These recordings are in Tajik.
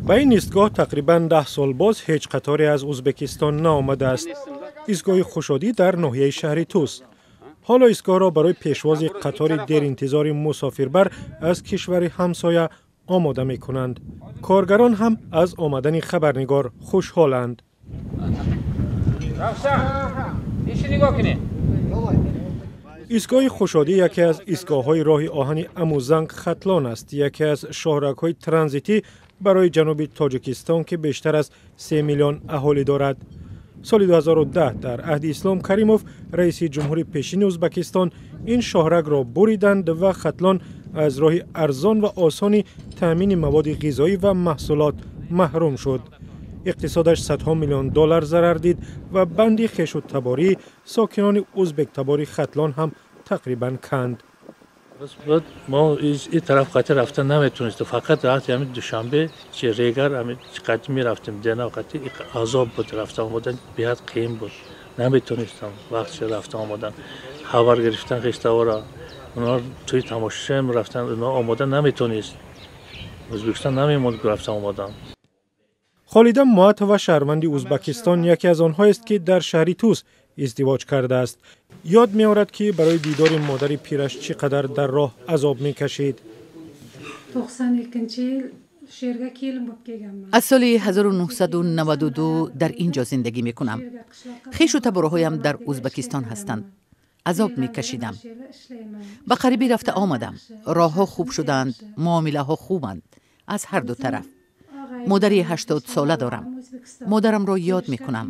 Ба ин истгоҳ тақрибан 10 сол боз ҳеҷ қаторе аз Ӯзбекистон наомадааст. Истгоҳи Хушодӣ дар ноҳияи шаҳри Тус. Ҳоло истгоҳро барои пешвози қатори деринтизори мусофирбар аз кишвари ҳамсоя омода мекунанд. Коргарон ҳам аз омадани хабарнигор хушҳоланд. Равшан, иши нигоҳ кунед. Истгоҳи Хушодӣ яке аз истгоҳҳои роҳи оҳани Амузанг Хатлон аст, яке аз шоҳрагҳои транзитӣ барои ҷануби Тоҷикистон, ки бештар аз 3 миллион аҳолӣ дорад. Соли 2010 дар аҳди Ислом Каримов, раиси ҷумҳури пешини Ӯзбекистон, ин шоҳрагро буриданд ва Хатлон аз роҳи арзон ва осони таъмини маводи ғизоӣ ва маҳсулот маҳрум шуд. Иқтисодаш садҳо миллион доллар зарар дид ва банди хешу табории сокинони ӯзбектабори Хатлон ҳам тақрибан канд. Мо ин тараф қати рафта наметонистем, фақат рафти ҳамин Душанбе чи Регар, ҳамин қати мерафтем. Дена қати азоб буд, рафта омодан беҳад қиин буд, наметонистам вақти рафта омодан, хабар гирифтан хештавора. Онҳо тӯи тамошашам рафтан, онҳо омода наметонист, Ӯзбекистон намемонд рафта омодан. Холида Муатова, шаҳрванди Ӯзбекистон, яке аз онҳоест, ки дар шаҳри Тус издивоҷ кардааст. Ёд меорад, ки барои дидори модари пираш чӣ қадар дар роҳ азоб мекашид. 92-yil shu yerga kelin bo'lib kelganman. Аз соли 1992 дар ин ҷо зиндагӣ мекунам. Хешу таборҳоям дар Ӯзбекистон ҳастанд. Азоб мекашидам. Ба қарибӣ рафта омадам. Роҳҳо хуб шудаанд, муомилаҳо хубанд аз ҳар ду тараф. Модари 80сола дорам, модарамро ёд мекунам.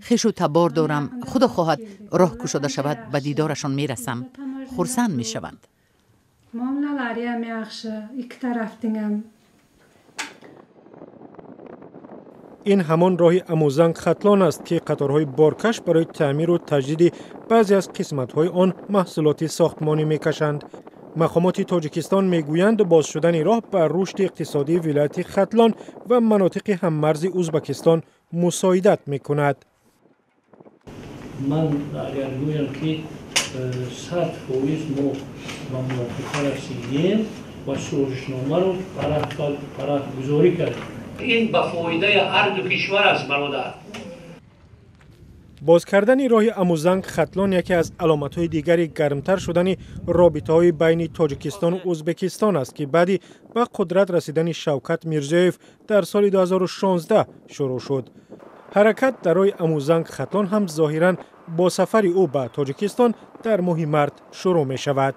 Хешу табор дорам. Худо хоҳад, роҳ кушода шавад, ба дидорашон мерасам, хурсанд мешаванд. Muomalalari ham yaxshi ikki tarafning ham. Ин ҳамон роҳи Амузанг Хатлон аст, ки қаторҳои боркаш барои таъмиру таҷдиди баъзе аз қисматҳои он маҳсулоти сохтмонӣ мекашанд. Мақомоти Тоҷикистон мегӯянд, боз шудани роҳ ба рушди иқтисодии вилояти Хатлон ва манотиқи ҳаммарзи Ӯзбекистон мусоидат мекунад. Ман агар гӯям, ки 100% мо ба мувофиқа расидем ва созишномаро парафгузорӣ кардем. Ин ба фоидаи ҳар ду кишвар аст, бародар. Боз кардани роҳи Амузанг Хатлон яке аз аломатҳои дигари гармтар шудани робитаҳои байни Тоҷикистону Ӯзбекистон аст, ки баъди ба қудрат расидани Шавкат Мирзиёев дар соли 2016 шурӯъ шуд. Ҳаракат дар роҳи Амузанг Хатлон ҳам зоҳиран бо сафари ӯ ба Тоҷикистон дар моҳи март шурӯъ мешавад.